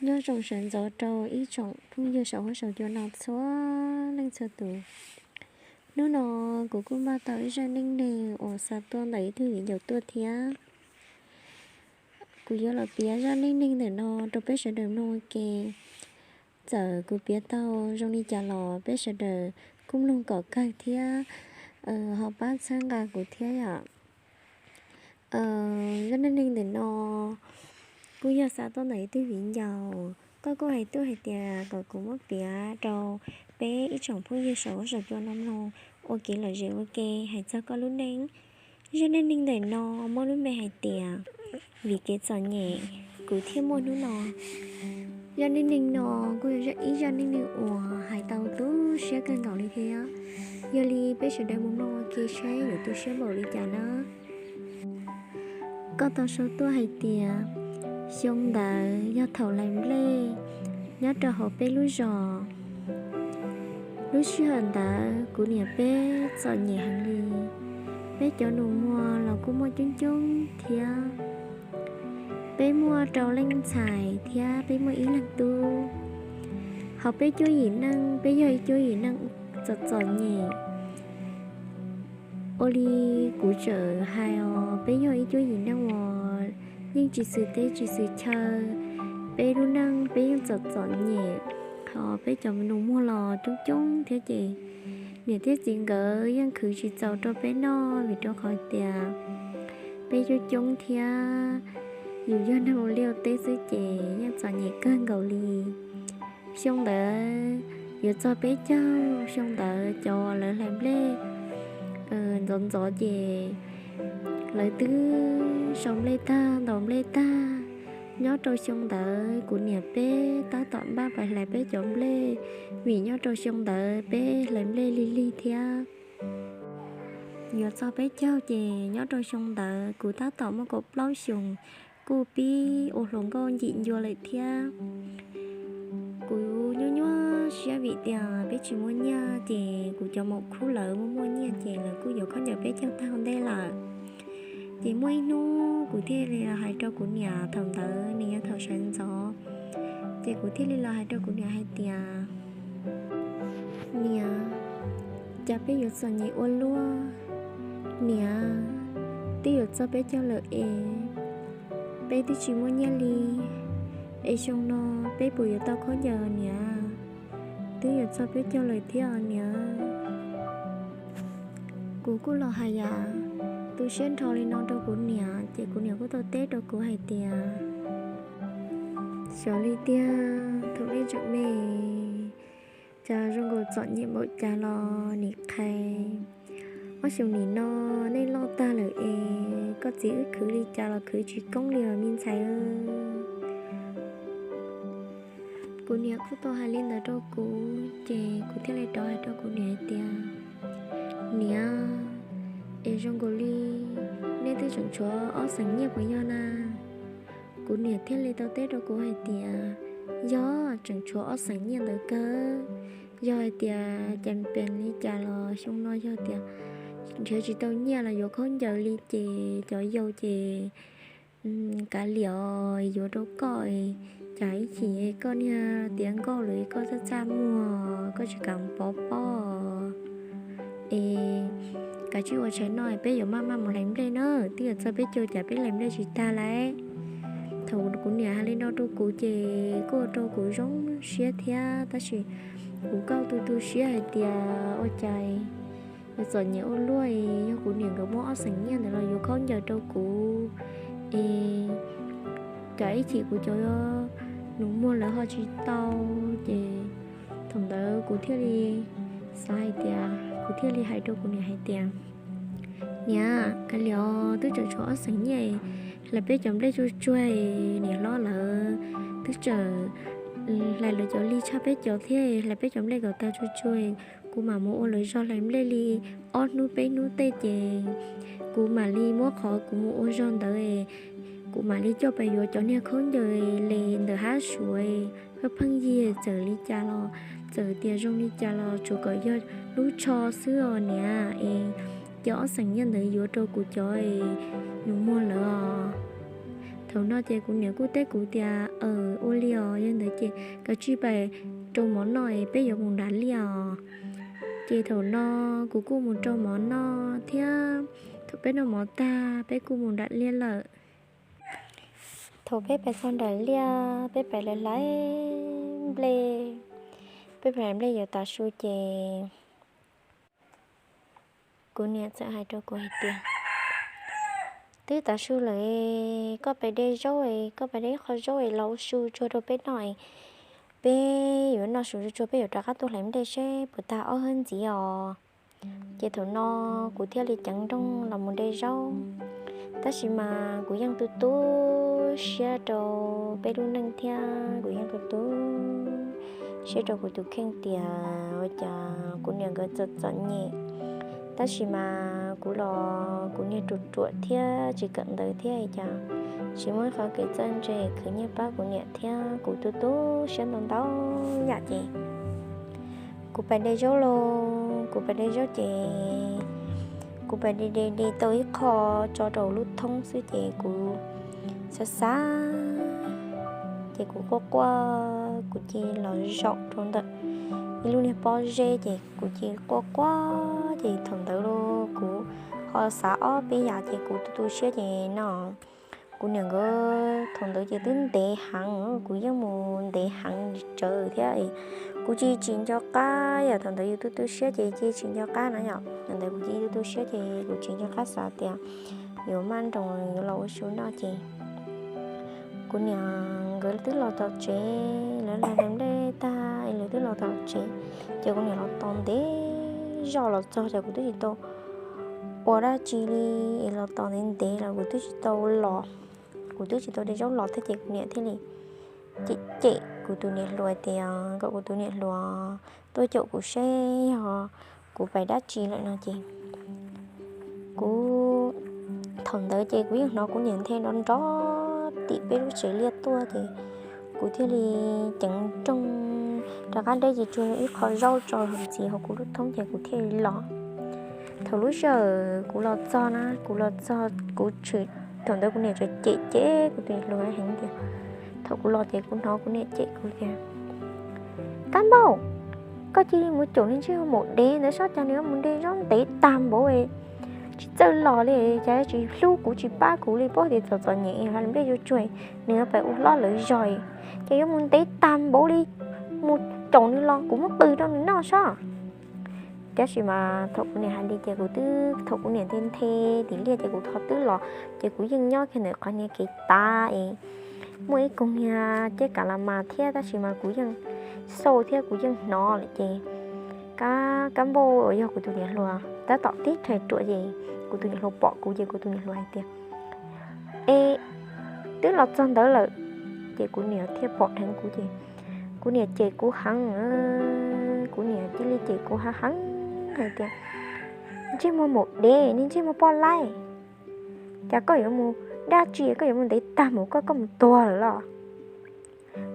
Nyob zoo sawv ntxov rau ib tsoom phooj ywg saum huab saum cua no txhua leej txhua tus. Hnub no kuv kuj npaj tau ib zaj neej neeg uas xa tuaj ntawm ib tug viv ncaus tuaj thiab. Kuv yuav los piav zaj neej neeg ntawm no rau peb sawv daws mloog ua ke. Txawm kuv piav tau zoo li cas los peb sawv daws kuj mloog kom kawg thiab ho pab txhawb nqa kuv thiab yom. Zaj neej neeg ntawm no kuj yog xa tuaj ntawm ib tug viv ncaus, koj kuj hais tuaj hais tias kom kuv muab piav rau peb ib tsoom phooj ywg saum huab saum cua no mloog ua kev lom zem ua ke hais txog koj lub neej. Zaj neej neeg ntawm no muaj lub npe hais tias vim kev txom nyem kuv thiaj muaj hnub no. Zaj neej neeg no kuj yog ib zaj neej neeg uas hais tau tu siab kawg nkaus li thiab. Yog li peb sawv daws mus mloog ua ke saib yuav tu siab npaum li cas na. Koj tau sau tuaj hais tias xyoo ntawd yog thaum hlais nplej nyob rau hauv peb lub zos. Lub sij hawm ntawd kuv niam peb txom nyem heev li. Peb cov nus muag los kuj muaj coob coob thiab. Peb muaj rau leej ntxhais thiab peb muaj ib leeg tub. Hauv peb cuab yim neej, peb yog ib cuab yim neej txom txom nyem. Ua li kuv txawm hais os, peb yog ib cuab yim neej uas yeej tsis xwm teb tsis xwm chaw, peb lub neej peb yeej txom txom nyem. Ho peb cov nus muag los coob coob thiab ces niam thiab txiv nkawd yeej khwv tsis txaus rau peb noj vim rau qhov tias peb coob coob thiab. Yus yog neeg ua liaj ua teb xwb ces yeej txom nyem kawg nkaus li. Xyoo ntawd yuav txog peb caug, xyoo ntawd cov lawv hlais nplej ntxov ntxov ces lawv twb sau nplej tag ntaus nplej tag. Nyob rau xyoo ntawd kuv niam peb tab tom npaj pais hlais peb cov nplej, vim nyob rau xyoo ntawd peb hlais nplej lig lig thiab. Yuav txog peb caug ces nyob rau xyoo ntawd kuv tab tom muaj kaum plaub xyoos, kuj pib ua hluas nkauj ncim ncua lawm thiab. Kuv nyuaj nyuaj siab vim tias peb tsis muaj nyiaj ces kuv cov maum khub lawv muaj muaj nyiaj ces lawv kuj yuav khaub ncaws peb caug tag ua ntej lawm. Ces muaj ib hnub kuv thiaj li los hais rau kuv niam, thaum ntawd nws yog thaum sawv ntxov, ces kuv thiaj li los hais rau kuv niam hais tias, niam, cas peb yuav txom nyem ua luaj. Niam, twb yuav txog peb caug lawm es peb twb tsis muaj nyiaj li, es xyoo no peb puas yuav tau khaub ncaws niam? Twb yuav txog peb caug lawm thiab os niam. Kuv kuj los hais yam tu siab nrho li no rau kuv niam ces kuv niam kuj tau teb rau kuv hais tias, xyov li tiag, thaum nej tseem me, cas zoo nkaus txom nyem npaum cas los nim qhais. Ob xyoos nim no nej loj tag lawm es koj txiv wb khwv li cas los khwv tsis koob li os me ntxhais. Kuv niam kuj tau hais li ntawd rau kuv ces kuv thiaj li rov hais rau kuv niam hais tias, niam, es zoo nkaus li nej twb tseem tshuav ob xeem nyiaj puas yog na? Kuv niam thiaj li tau teb rau kuv hais tias, yog, tseem tshuav ob xeem nyiaj ntawd kawg. Yog hais tias cas pes li cas los xyoo no yog tias nrhiav tsis tau nyiaj los yuav khaub ncaws li ces cov yau ces kav liam, yuav rau koj, cas ib chim koj niag tiav nkauj lawm koj txaj txaj muag koj tsis kam pov pob. Es kav tsij ua tshais no peb yuav maj maj mus hlais nplej na, twb yuav txog peb caug cas peb hlais nplej tsis tag lawm. Thaum kuv niam hais li no rau kuv ces kuj ua rau kuv zoo siab thiab, tab sis kuv kuj tu tu siab hais tias ua cas yuav txom nyem ua luaj, yog kuv niam nkawd muab ob xeem nyiaj ntawd los yuav khaub ncaws rau kuv es cas ib chim kuv cov nus muag lawv ho tsis tau. Ces thaum ntawd kuv thiaj li xav hais tias, kuv thiaj li hais rau kuv niam hais tias, niam, kav liam os, twb tseem tshuav ob xeem nyiaj, hlais peb cov nplej tsuag tsuag, niam hlob lawv twb tseem hlais lawv cov lig tshaj peb cov thiab, hlais peb cov nplej kom tag tsuag tsuag, kuv mam mus ua lawv zog hlais nplej li ob hnub peb hnub tej ces kuv mam li muab qhov kuv mus ua zog ntawd, kuv mam li coj pais yuav cov niag khaub ncaws li ntawm hab suav, pheej yig txawm li cas los, txawm tias zoo li cas los tsuas kom yog lub tsho xwb os niam. Es cov ob xeem nyiaj ntawd yuav rau kuv cov nus muag lawv os. Thaum no ces kuv niam kuj teb kuv tias, aws, ua li os, yog ces kav tsij pais rau mov noj es peb yuav mus nram liaj os. Ces thaum no kuv kuj mus rau mov noj thiab. Thaum peb noj mov tag peb kuj mus nram liaj lawm. Thaum peb pais txog nram liaj peb pais hlais nplej, peb pais hlais nplej yuav tav su ces kuv niam txawm hais rau kuv hais tias, twb tav su lawm, koj pais de zaub, koj pais de ib qho zaub los ua su tsuag rau peb noj, peb yuav noj su tsuag tsuag peb yuav rov qab tuaj hlais nplej seb puas tag ob hwb ntxiv os. Ces thaum no kuv thiaj li ceev nrooj los mus de zaub. Tab sis mas kuv yeej tu tu siab rau peb lub neej thiab kuv yeej tu tu siab rau kuv tus kheej tias ua cas kuv niam nkawd txom txom nyem, tab sis mas kuv los kuv niag ruam ruam thiab tsis kawm ntawv thiab cas tsis muaj ib qhov kev txawj ntse khwv nyiaj pab kuv niam thiab kuv tu tu siab ntau ntau yam ces kuv pais de zaub lauj, kuv pais de zaub ces kuv pais de de de tau ib qho tso rau lub thoob xwb ces kuv xav xav ces kuv quaj quaj, kuv cia li los zaum rau ntawm ib lub niag pob zeb ces kuv cia li quaj quaj ces thaum ntawd los kuv ho xav ob peb yam ces kuv tu tu siab ces no kuv niam nkawd thaum ntawd ces twb ntev heev, kuv yeej mus ntev heev tsawv thiab. Kuv cia li tsis nco qab yom, thaum ntawd yus tu tu siab ces cia li tsis nco qab na yom. Thaum ntawd kuv cia li tu tu siab ces kuv tsis nco qab xav tias yuav maj nroos yuav los ua su noj ces kuv niam nkawd twb los tom tsev, lawv hlais nplej tag es lawv twb los tom tsev, ces kuv niam los tos ntev zog los txog ces kuv twb tsis tau ua dab tsi li, es los tos ntev ntev los kuv twb tsis tau los, kuv twb tsis tau de zaub los thiab ces kuv niam thiaj li cem cem kuv tus niam hluas tias kom kuv tus niam hluas tuaj caum kuv seb yog kuv pais dab tsi lawm no ces kuv, thaum ntawd ces kuv yeej hnov kuv niam nthe nrov nrov tim peb lub tsev liaj tuaj ces kuv thiaj li ceev nrooj rov qab de ces tsuas ib qho zaub tso ntxiv hauv kuv lub thoob ces kuv thiaj li los. Thaum lub sij hawm kuv los txog na, kuv los txog kuv tshwm, thaum ntawd kuv niam tseem cem cem kuv tus niam hluas heev tias, thaum kuv los ces kuv hnov kuv niam cem kuv tias, Kab Npauj, koj cia li mus caum nws ntsej muag maum dev ntawd saib cas nws mus de zaub ntev tag npaum, tsis txawj los li, cas tsis hlub kuv tsis pab kuv li, paub tias txom txom nyem hlais nplej tsuag tsuag, nws pais ua hlob lawv zog, ces yuav mus ntev tag npaum li, mus caum nws los kuv muab qw rau nws noj saib. Tab sis mas thaum kuv niam hais li ces kuv twb, thaum kuv niam nthe nthe tim liaj ces kuv ho twb los, ces kuv yeej nyob kiag ntawm qhov niag kev tav es muaj ib koog niag ceb kas las mas thiab, tab sis mas kuv yeej xauj thiab kuv yeej hnov lawm ces Kab, Kab Npauj uas yog kuv tus niam hluas tab tom tib rhais ruam ces kuv tus niam hluas pom kuv ces kuv tus niam hluas hais tias, E, twb los txog ntawd lawm. Ces kuv niam thiaj pom dheev kuv ces kuv niam cem kuv heev, kuv niam cia li cem kuv heev heev hais tias, Ntsej muag maum dev, niag ntsej muag poj laib, cas koj yuav mus dab tsi, koj yuav mus ntev tag mus, koj, koj mus tuag lawm los?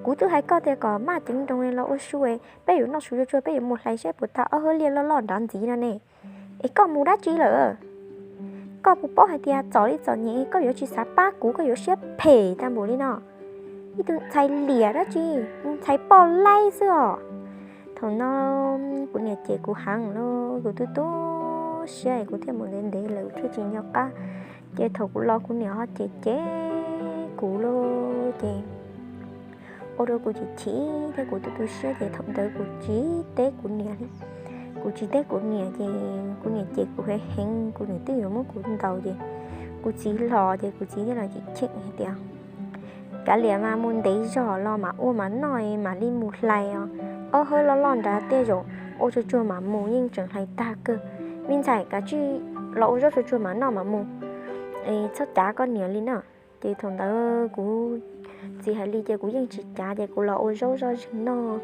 Kuv twb hais koj tias kom maj ceev nroos los ua su, peb yuav noj su tsuag tsuag, peb yuav mus hlais seb puas tag ob hwb liaj loj loj nrad ntxiv no ne, es koj mus dab tsi lawm? Koj puas paub hais tias txom li txom nyem koj yuav tsis xav pab kuv, koj yuav siab phem tag npaum li no. Ib tug ntxhais liam dab tsi, ntxhais poj laib xwb os. Thaum no kuv niam cem kuv heev lauj, kuv tu tu siab es kuv thiaj mus ntev ntev lawm kuv thiaj tsis nco qab. Ces thaum kuv los kuv niam ho cem cem kuv lauj ces ua rau kuv chim chim thiab kuv tu tu siab ces thaum ntawd kuv tsis teb kuv niam li. Kuv tsis teb kuv niam ces kuv niam cem kuv heev heev, kuv niam twb yuav muab kuv ntaus ces kuv txiv los ces kuv txiv thiaj los cem cheem hais tias, Kav liam mas mus ntev zog los mam ua mam noj mam li mus hlais os. Ob hwb loj loj nrad tej zaum ua tsuag tsuag mam mus yeej tseem hlais tag kawg. Me ntxhais, kav tsij los ua zaub tsuag tsuag mam noj mam mus, txhob cav koj niam li na. Ces thaum ntawd kuv txiv hais li ces kuv yeej tsis cav ces kuv los ua zaub zoj zeeg noj.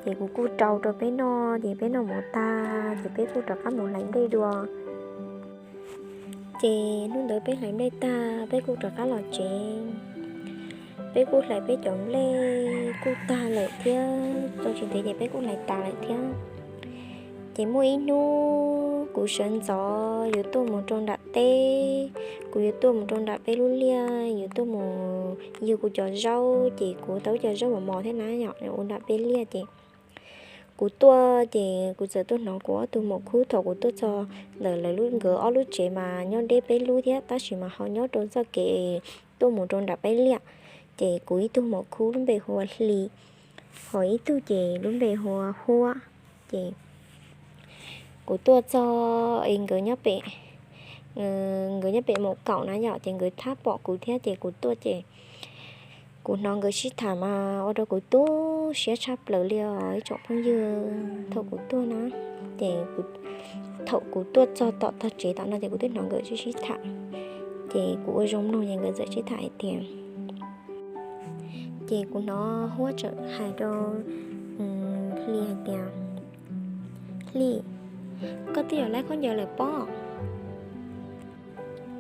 Ces kuv kuj rau rau peb noj ces peb noj mov tag ces peb kuj rov qab mus hlais nplej dua. Ces hnub ntawd peb hlais nplej tag peb kuj rov qab los tsev. Peb kuj hlais peb cov nplej kuj tag lawm thiab, tau tsis ntev ces peb kuj hlais tas lawm thiab. Ces muaj ib hnub Kuv sawv ntxov yuav tuaj mus rau nram teb, kuv yuav tuaj mus rau nram peb lub liaj, yuav tuaj mus yug kuv cov zaub, ces kuv tau cov zaub mos mos thiab na yom, ua nram peb liaj ces kuv tuaj ces kuv txawm tuaj hnov kuv ob tug maum khub thaum kuv tuaj txog ntawm lawv lub, nkawd ob lub tsev mas nyob deb peb lub thiab tab sis mas ho nyob rau txoj kev tuaj mus rau nram peb liaj. Ces kuv ib tug maum khub lub npe hu ua Hli, ho ib tug ces lub npe hu ua Huab. Ces kuv tuaj txog es nkawd nyob pem, nkawd nyob pem maum kaum na yom, ces nkawd thab pom kuv thiab ces kuv tuaj ces kuv hnov nkawd sib tham mas ua rau kuv tu siab tshaj plaws li os ib tsoom phooj ywg. Thaum kuv tuaj na, ces thaum kuv tuaj txog tom tog tsev tom no ces kuv twb hnov nkawd sib sib tham, ces kuv ua zoo mloog ces nkawd txawm sib tham hais tias, ces kuv hnov Huab txawm hais rau Hli hais tias, Hli, koj twb yuav laib khaub ncaws lawm pob?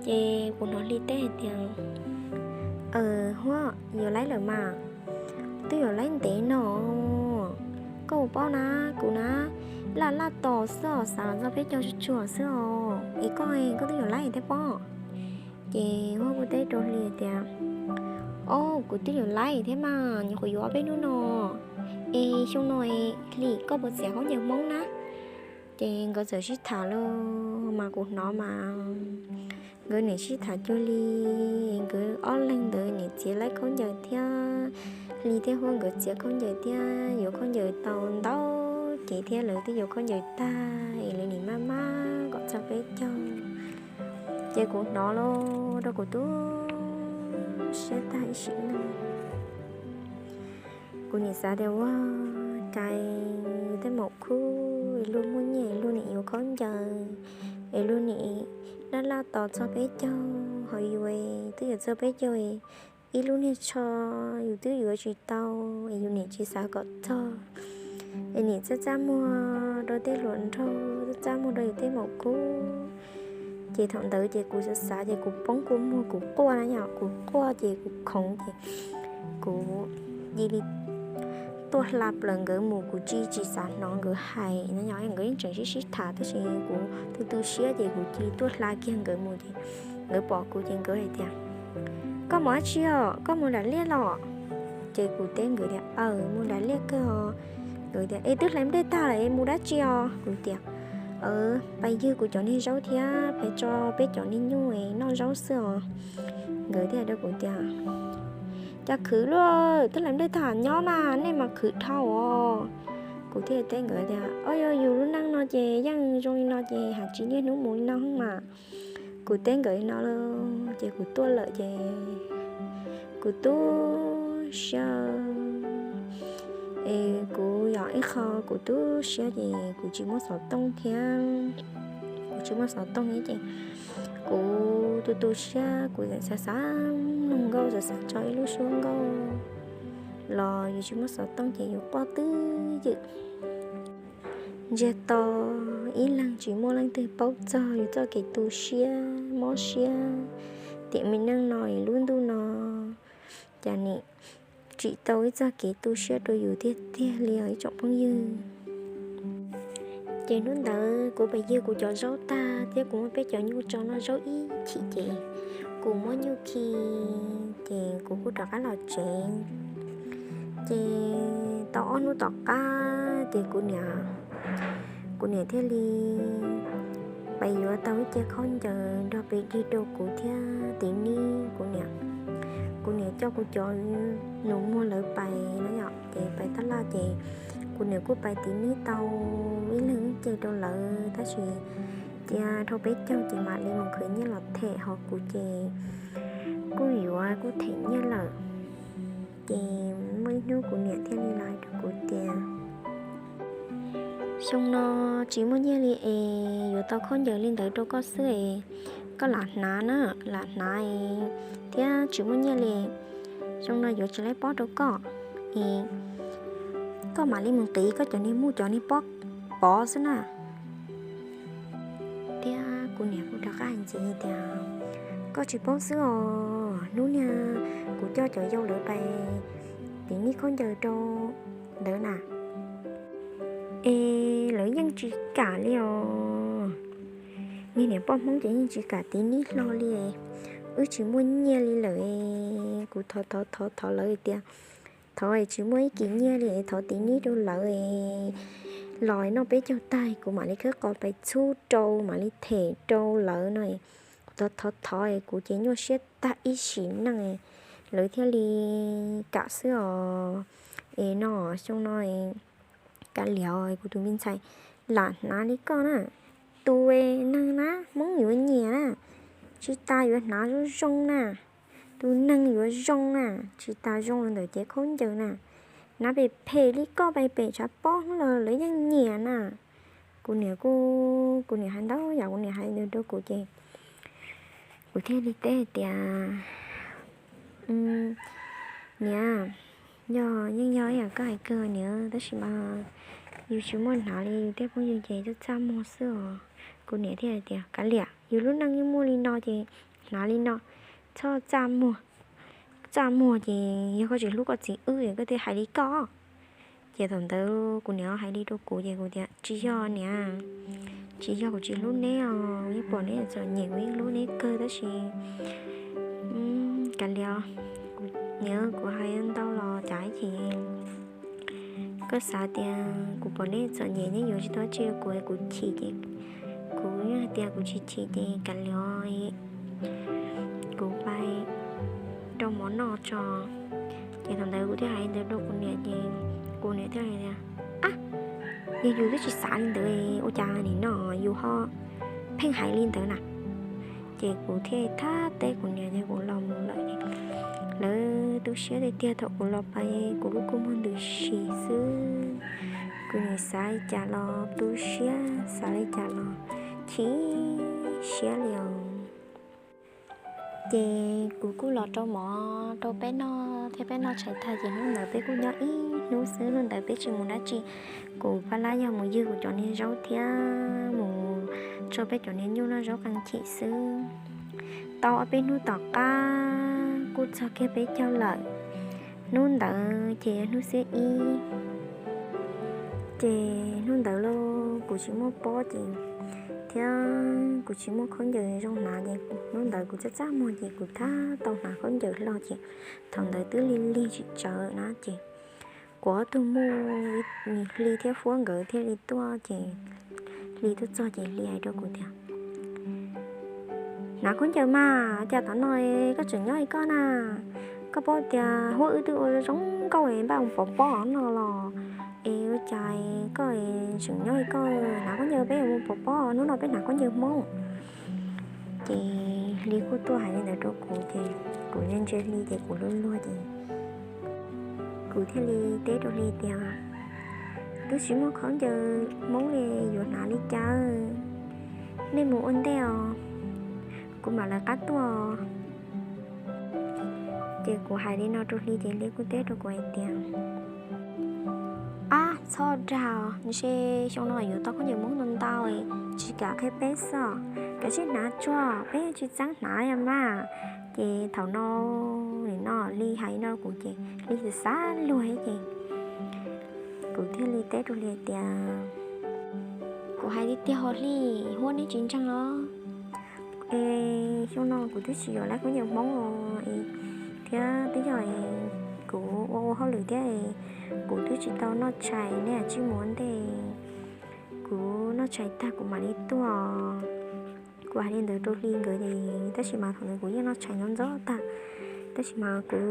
Ces kuv hnov Hli teb hais tias, Aws Huab, yuav laib lawm mas, twb yuav laib ntev no. Koj puas paub na, kuv na laj laj tos xwb os, xav los txog peb caug tsuag tsuag xwb os, es koj, koj twb yuav laib thiab pob? Ces Huab kuj teb rau Hli tias, Au, kuv twb yuav laib thiab mas, nyuam qhuav yuav ob peb hnub no. Es xyoo no Hli, koj puas txiav khaub ncaws Hmoob na? Ces nkawd txawm sib tham lawm mas kuv hnov mas nkawd nim sib tham cuag li, nkawd ob leeg ntawd nim txiav laib khaub ncaws thiab, Hli thiab Huab nkawd txiav khaub ncaws thiab yuav khaub ncaws tau ntau ces thiab lawv twb yuav khaub ncaws tag es lawv nim maj maj kom txog peb caug. Ces kuv hnov los rau kuv tu siab tag ib sim neej. Kuv nim xav tias ua cas tej maum khub luag muaj nyiaj luag nim yuav khaub ncaws, es luag nim laj laj tos txog peb caug, ho yus twb yuav txog peb caug, ib lub niag tsho yus twb yuav tsis tau, es yus nim tsis xav kom txog, es nim txaj txaj muag rau tej hluas nraug, txaj txaj muag rau yus tej maum khub. Ces thaum ntawd ces kuv xav xav ces kuv poob kua muag kuv quaj na yom, kuv quaj ces kuv khoov ces kuv cia li tuaj hla plaws nkawd mus, kuv tsis tsis xav hnov nkawd hais na yom, nkawd yeej tseem sib sib tham tab sis kuv tu tu siab ces kuv cia li tuaj hla kiag nkawd mus ces nkawd pom kuv ces nkawd hais tias, Koj mus dab tsi os? Koj mus nram liaj los? Ces kuv teb nkawd tias, Aws, mus nram liaj kawg os. Nkawd tias, Es twb hlais nplej tag lawm es mus dab tsi os? Kuv tias, Aws, pais ywg kuv cov niag zaub thiab pais tso peb cov niag nyuj noj zaub xwb os. Nkawd thiaj rau kuv tias, Cas khwv luaj, twb hlais nplej tag nyob mas nej mas khwv dhau os. Kuv thiaj teb nkawd tias, Au, yog yus lub neej no ces yeej zoo li no ces hais tsis niaj hnub mus li no mas. Kuv teb nkawd li no lawm ces kuv tuaj lawm ces kuv tu siab, es kuv yog ib qho kuv tu siab ces kuv tsis muaj xov tooj thiab, kuv tsis muaj xov tooj thiab ces kuv tu tu siab, kuv xav xav mloog nkauj, xav xav tso ib lub suab nkauj los yus tsis muaj xov tooj ces yus quaj twj ywm. Ntsiag to ib leeg tsis muaj leej twg paub txog yus txoj kev tu siab mob siab. Tiam me neej no es lub ntuj no cas nim tsim tau ib txoj kev tu siab rau yus tiag tiag li os ib tsoom phooj ywg. Ces hnub ntawd kuv pais ywg kuv cov zaub tag thiab kuv muab peb cov nyuj tso noj zaub ib chim ces kuv muab nyuj khi ces kuv kuj rov qab los tsev. Ces tau ob hnub tom qab ces kuv niam, kuv niam thiaj li pais yuav tau ib ce khaub ncaws nrog pes dig rau kuv thiab Tiv Nib kuv niam. Kuv niam coj kuv cov nus muag lawv pais na yom, ces pais taj laj ces kuv niam kuj pais Tiv Nib tau ib leeg ib ce rau lawv tab sis cia dhau peb caug ces mam li mus khwv nyiaj los them, ho kuv ces kuj yuav kuj them nyiaj lawm. Ces muaj ib hnub kuv niam thiaj li los hais rau kuv tias, Xyoo no tsis muaj nyiaj li es yuav tau khaub ncaws li ntawd rau koj xwb es koj lam hnav na, lam hnav thiab tsis muaj nyiaj li. Xyoo no yuav tsis laib pob rau koj es koj mam li mus nqis koj cov niag muj cov niag pob pov xwb na. Thiab kuv niam kuj rov qab hais ntxiv tias, Koj tsis paub xwb os, hnub niag kuv coj cov yau lawv pais Tiv Nib khaub ncaws rau ntawd na, es lawv yeej tsis kam li os. Niag niam poj Hmoob ces yeej tsis kam tiv nib hlo li, wb tsis muaj nyiaj li lawm. Kuv thov thov thov thov lawv tias, thov tsis muaj ib kis nyiaj li, thov tiv nib rau lawv los noj peb caug tag kuv mam li khawb qos pais txhub rau, mam li them rau lawv no. Kuv thov thov thov kuv ces nyuaj siab tag ib sim neej, lawv thiaj li kam xwb os. Es no xyoo no kav liam, kuv tus me ntxhais lam hnav li koj na. Tus neeg na Hmoob yuav nyiam na, tsis tas yuav hnav zoo zoo na. Tus neeg yuav zoo na, tsis tas zoo li ntawm cev khaub ncaws na. Hnav phem phem li koj pais pem tshav pob los lawv yeej nyiam na. Kuv niam kuj, kuv niam hais ntau yam, kuv niam hais rau kuv ces kuv thiaj li teb hais tias, niam, yog yeej yog ib yam koj hais kawg niam, tab sis mas yus tsis muaj hnav li, yus tej phooj ywg ces txaj txaj muag xwb os. Kuv niam thiaj hais tias kav liam, yus lub neej yeej muaj li no ces hnav li no, txhob txaj muag. Txaj muag ces yog koj tsis hlub koj txiv wb es koj thiaj hais li koj. Ces thaum ntawd kuv niam hais li rau kuv ces kuv tias tsis yog niam, tsis yog kuv tsis hlub neb os, yeej pom neb txom nyem kuv yeej hlub neb kawg tab sis kav liam, niam kuv hais ntau los cas ib chim koj xav tias kuv pom neb txom nyem neb yuav tsis tau tsi rau kuv, kuv chim ces kuv yeej hais tias kuv tsis chim ces kav liam, kuv pais rau mov noj tso. Ces thaum ntawd kuv thiaj hais li ntawd rau kuv niam ces kuv niam thiaj hais tias, ab, yog yus twb tsis xav li ntawd ua cas nim no yus ho pheej hais li ntawd na. Ces kuv thiaj thab teb kuv niam ces kuv los mus lawm. Lawv tu siab tiag tiag thaum kuv los pais kuv lub kua muag ntws si xwb. Kuv niam xav li cas los tu siab, xav li cas los chim siab li os. Ces kuv kuj los rau mov rau peb noj thiab peb noj tshais tag ces hnub ntawd peb kuj nyob ib hnub xwb, hnub ntawd peb tsis mus dab tsi. Kuv pab lab yog mus ywg kuv cov niag zaub thiab mus tso peb cov niag nyuj noj zaub qee chim xwb. Tau ob peb hnub tom qab kuj txog kiag peb caug lawm. Hnub ntawd ces yog hnub xiab ib. Ces hnub ntawd los kuv tsis muaj pob ces thiab kuv tsis muaj khaub ncaws zoo hnav ces hnub ntawd kuv txaj txaj muag ces kuv thiaj tau hnav khaub ncaws hlo ces thaum ntawd twb lig lig tsis tsawv na ces kuv ob tug muj nws Hli thiab Huab nkawd thiaj li tuaj ces Hli tuaj txog ces Hli hais rau kuv tias, hnav khaub ncaws mas, cas tav no koj tseem nyob li koj na? Koj paub tias Huab wb twb ua zoo nkauj npaj mus pov pob no los es ua cas koj tseem nyob li koj? Hnav khaub ncaws peb yuav mus pov pob, hnub no peb hnav khaub ncaws Hmoob. Ces Hli kuj tuaj hais li ntawd rau kuv ces kuv ntsia ntsia Hli ces kuv luag luag ces kuv thiaj li teb rau Hli tias, twb tsis muaj khaub ncaws Hmoob li yuav hnav li cas, nej mus ua ntej os, kuv mam lawv qab tuaj. Ces kuv hais li no rau Hli ces Hli kuj teb rau kuv hais tias, ab, txhob dag, ntshe xyoo no yuav tau khaub ncaws Hmoob ntau ntau, tsis kam qhia peb xwb, kav tsij hnav tsuag, peb tsis txeeb hnav li mas. Ces thaum no, nim no Hli hais no kuv ces Hli xav xav luag ces kuv thiaj li teb rau Hli tias, kuv hais tiag tiag ho Hli, Huab neb tsis ntseeg os. Es xyoo no kuv twb tsis yuav lawv khaub ncaws Hmoob os, thiab twb yog kuv ua ua hauj lwm thiab, kuv twb tsis tau noj tshais, neb kav tsij mus ua ntej, kuv noj tshais tag kuv mam li tuaj. Kuv hais li ntawd rau Hli nkawd ces tab sis mas thaum ntawd kuv yeej noj tshais ntxov ntxov tag, tab sis mas kuv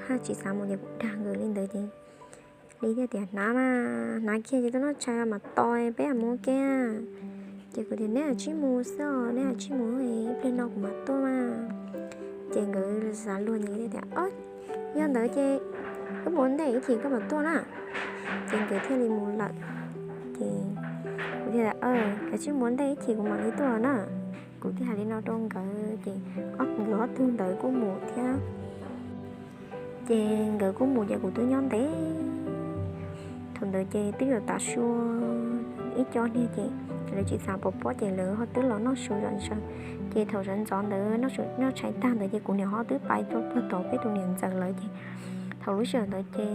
haj tsis xav mus ces kuv dag nkawd li ntawd ces Hli thiaj tias, hnav mas, hnav kiag ces tuaj noj tshais los mam tos peb mam mus ua ke. Ces kuv tias, neb kav tsij mus xwb os, neb kav tsij mus, ib pliag no kuv mam tuaj mas. Ces nkawd xav luag ces thiaj tias, yog ntawd ces wb mus ua ntej ib chim koj mam tuaj na. Ces nkawd thiaj li mus lawm. Ces kuv thiaj tias, kav tsij mus ua ntej ib chim kuv mam li tuaj na. Kuv thiaj hais li no rau nkawd ces nkawd ob tug ntawd kuj mus thiab. Ces nkawd kuj mus ces kuv twb nyob ntev. Thaum ntawd ces twb yuav tav su ib co niag ces lawv tsis xav pov pob ces lawv ho twb los noj su zom zaws. Ces thaum sawv ntxov ntawd noj tshais tag ntawd ces kuv niam ho twb pais rau puag tom peb tus niam ntxawm lawv ces thaum lub sij hawm ntawd ces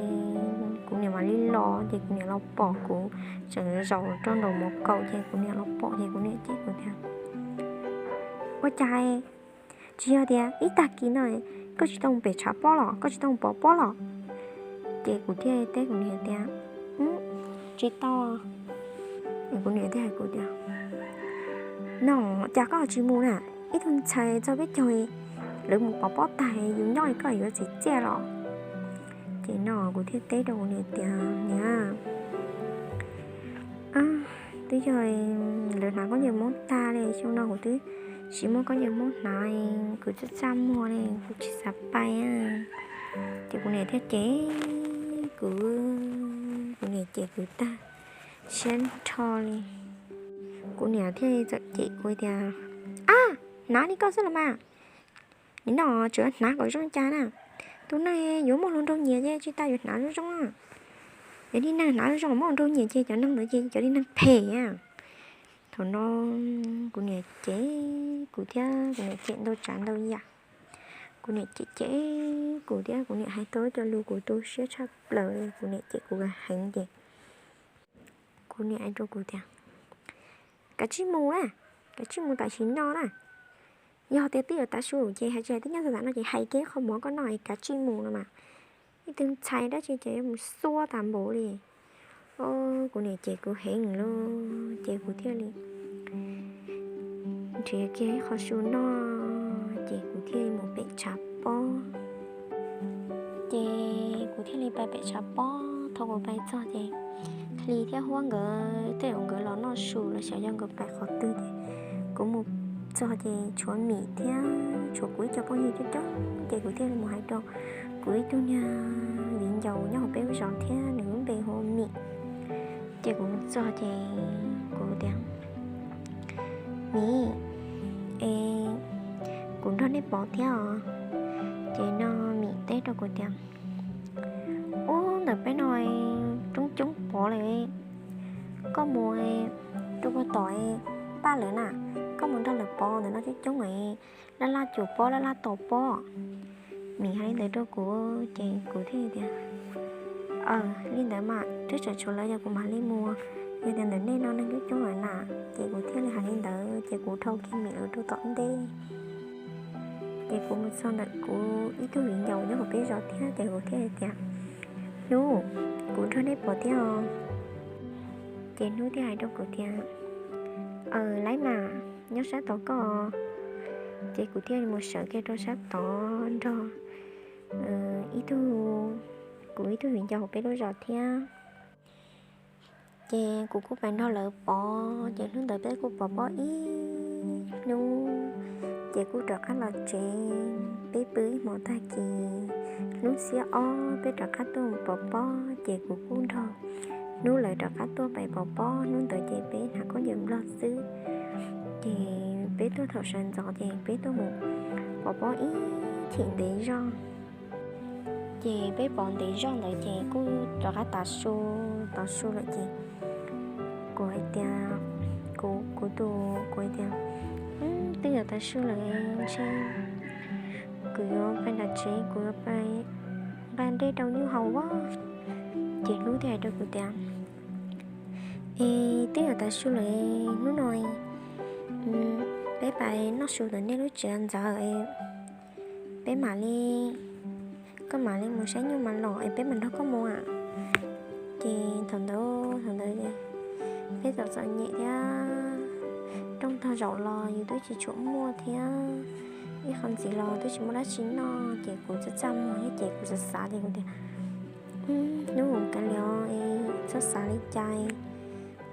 kuv niam mam li los ces kuv niam los pom kuv tseem zaum rau nraum mov kaum ces kuv niam los pom ces kuv niam cem kuv tias, Ua cas tsis yog tias ib tag kis no koj tsis tau mus pem tshav pob los, koj tsis tau mus pov pob los? Ces kuv thiaj teb kuv niam tias, tsis tau. Kuv niam thiaj hais kuv tias, no cas koj tsis mus na, ib tug ntxhais txog peb caug, lawv mus pov pob tag yus nyob koj yuav txiv txiaj los. Ces no kuv thiaj teb rau kuv niam tias, niam, twb yog lawv hnav khaub ncaws Hmoob tag li, xyoo no kuv twb tsis muaj khaub ncaws Hmoob hnav, kuv txaj txaj muag li, kuv tsis xav pais. Ces kuv niam thiaj cem kuv, kuv niam cem kuv tag siab nrho li. Kuv niam thiaj txawm cem kuv tias, ab, hnav li koj xwb los mas, nim no tseem hnav kom zoo cas na. Tus neeg yuav muaj hluas nraug nyiam ces tsis tas yuav hnav zoo zoo. Yog li neeg hnav zoo zoo muaj hluas nraug nyiam ces cov neeg ntawd ces cov li neeg phem. Thaum no kuv niam cem kuv thiab kuv niam cem ntau tsav ntau yam. Kuv niam cem cem kuv thiab kuv niam hais tau cov lus kuv tu siab tshaj plaws li, kuv niam cem kuv heev ces kuv niam hais rau kuv tias, kav tsij mus na, kav tsij mus tam sim no na. Yog tias twb yuav tav su ces hais tsis hais twb nyob tam no ces hais kiag qhov mov koj noj es kav tsij mus no mas. Ib tug ntxhais dab tsi ces yuav mus xuab tas npaum li. Kuv niam cem kuv heev lawm ces kuv thiaj li nrhiav kiag ib qho su noj ces kuv thiaj li mus pem tshav pob. Ces kuv thiaj li pais pem tshav pob, thaum kuv pais txog ces Hli thiab Huab nkawd tej zaum nkawd los noj su los xyov yog nkawd pais qhov twg ces kuv mus txog ces tshuav Mim thiab tshuav kuv ib co phooj ywg coob coob ces kuv thiaj li mus hais rau kuv ib tug niag viv ncaus nyob hauv peb lub zos thiab nws lub npe hu ua Mim. Ces kuv mus txog ces kuv tias, Mim, es kuv nrog nej pov thiab os. Ces no Mim teb rau kuv tias, ub, ntawm peb no coob coob pov lawm, koj mus rau puag tom Paj lawv na, koj mus nrog lawv pov, ntawm no coob coob, laj laj cuam pob laj laj tos pob. Mim hais li ntawd rau kuv ces kuv thiaj tias, aw, li ntawd mas twb tseem tshuav lawv yog kuv mam li mus, yog tias ntawm nej no neeg coob coob lawm na. Ces kuv thiaj li hais li ntawd ces kuv dhau kiag Mim lawv rau tom ntej. Ces kuv mus txog ntawm kuv ib tug viv ncaus nyob hauv peb zos thiab ces kuv thiaj li tias, Hnub, kuv nrog nej pov thiab os. Ces Hnub thiaj hais rau kuv tias, aw, laib mas, nyob sab tod koj. Ces kuv thiaj li mus sawv kiag rau sab tod nrog ib tug, kuv ib tug viv ncaus hauv peb lub zos thiab. Ces kuv kuj pais nrog lawv pov, ces hnub ntawd peb kuj pov pob ib hnub, ces kuj rov qab los tsev, peb pw ib hmos tag kis, hnub xiab ob peb rov qab tuaj mus pov pob, ces kuv kuj nrog Hnub lawv rov qab tuaj pais pov pob, hnub ntawd ces peb hnav khaub ncaws Nplog xwb. Ces peb tuaj thaum sawv ntxov ces peb tuaj mus pov pob ib chim ntev zog. Ces peb pov ntev zog ntawd ces kuj rov qab tav su, tav su lawm ces kuv hais tias, kuv, kuv tus, kuv hais tias, twb yuav tav su lawm ntshe kuv yuav pais nram tsev, kuv yuav pais nqa dej rau nyuj haus as. Ces Hnub thiaj hais rau kuv tias, es twb yuav tav su lawm, hnub no peb pais noj su tom nej lub tsev ntxawm, peb mam li, koj mam li mus saib nyuj mas los es peb mam nrog koj mus. Ces thaum ntawd, thaum ntawd peb txom txom nyem thiab, rooj tog zaum los yus twb tsis tshua muaj thiab, ib qho ntxiv los twb tsis muaj dab tsi noj, ces kuv txaj txaj muag thiab ces kuv xav xav ces kuv tias, Hnub, kav liam, txhob xav li cas,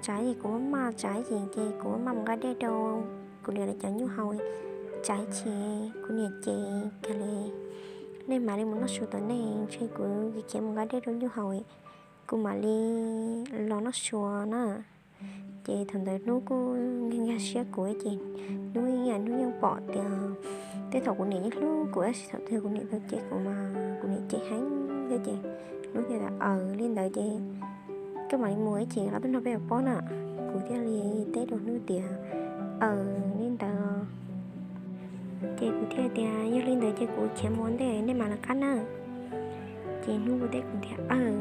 tsam ces kuv maj maj, tsam ces ces kuv maj maj mus nqa dej rau kuv niam lawv cov nyuj haus, tsam ces kuv niam cem, kav liam, nej mam li mus noj su tom nej, ntshe kuv khiav mus nqa dej rau nyuj haus, kuv mam li los noj su na. Ces thaum ntawd Hnub kuj nkag nkag siab kuv ces Hnub, Hnub yeej pom tias tej thaum kuv niam yeej hlub kuv tab sis thaum twg kuv niam tau cem kuv mas kuv niam cem heev thiab ces Hnub thiaj tias, aws, li ntawd ces koj mam li mus ib chim rov qab tuaj nrog peb pov pob na. Kuv thiaj li teb rau Hnub tias, aws, li ntawd. Ces kuv thiaj tias, yog li ntawd ces kuv khiav mus ua ntej, nej mam lawv qab nawb. Ces Hnub kuj teb kuv tias, aws,